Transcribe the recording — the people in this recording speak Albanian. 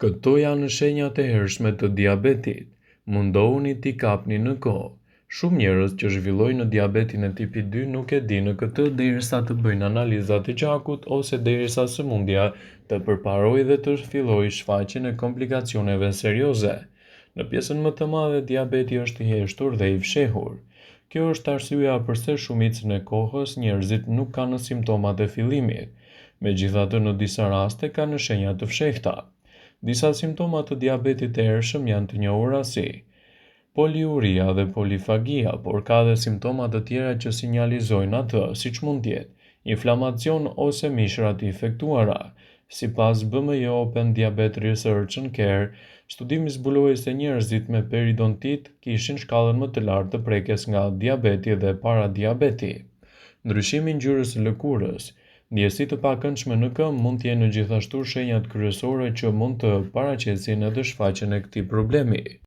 Këto janë shenjat e hershme të diabetit. Mundohuni t'i kapni në kohë. Shumë njerëz që zhvillojnë diabetin e tipit 2 nuk e dinë këtë derisa të bëjnë analizat e gjakut ose derisa sëmundja të përparojë dhe të fillojë shfaqjen e komplikacioneve serioze. Në pjesën më të madhe diabeti është i heshtur dhe i fshehur. Kjo është arsyeja përse shumicën e kohës njerëzit nuk kanë simptomat e fillimit. Megjithatë në disa raste kanë shenja të fshehta. Disa simptoma të diabetit të hershëm janë të njohura si poliuria dhe polifagia, por ka edhe simptoma të tjera që sinjalizojnë atë, siç mund të jetë inflamacion ose mishra të infektuara. Sipas BMJ Open Diabetes Research and Care, studimi zbuloi se njerëzit me periodontit kishin shkallën më të lartë të prekjes nga diabeti dhe paradiabeti. Ndryshimi i ngjyrës së lëkurës, ndjesi të pakëndshme në këmbë mund të jenë gjithashtu shenjat kryesore që mund të paraqesin edhe shfaqjen e këtij problemi.